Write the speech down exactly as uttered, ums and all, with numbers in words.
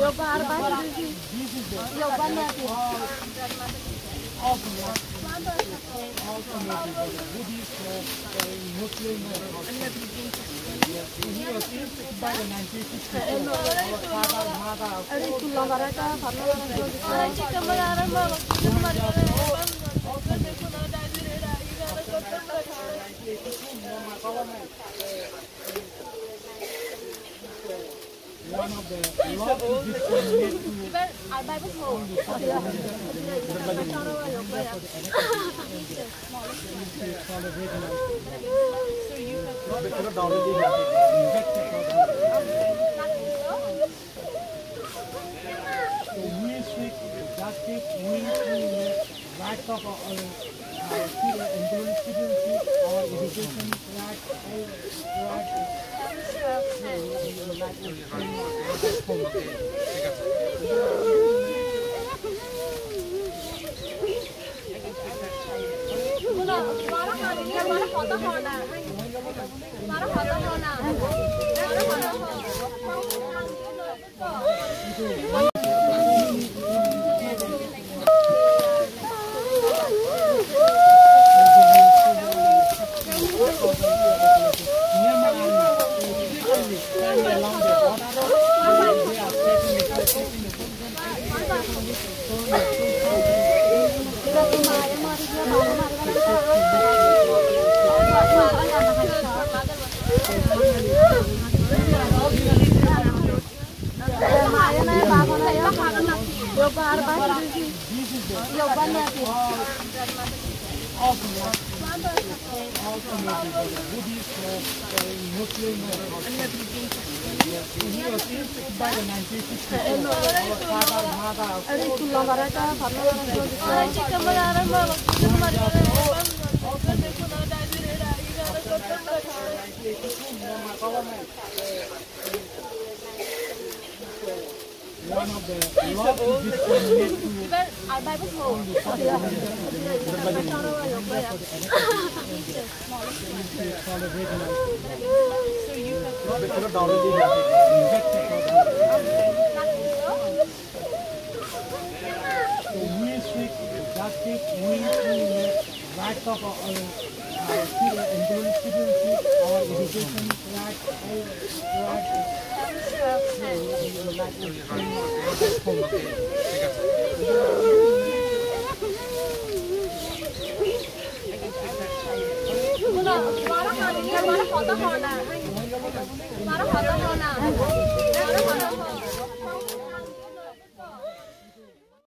This is the, also, also Buddhist, uh, Muslim, uh, he was inspired by the nineteen sixty-four. Our father, mother, one of the love to discriminate to So we seek justice, we seek rights of our, uh, citizen, citizenship, our education rights, health rights. He was inspired by the nineteen sixty-four. Our father, mother, one of the love to discriminate to So we seek justice, we seek rights of our, uh, citizen, including citizenship, our education rights, health rights.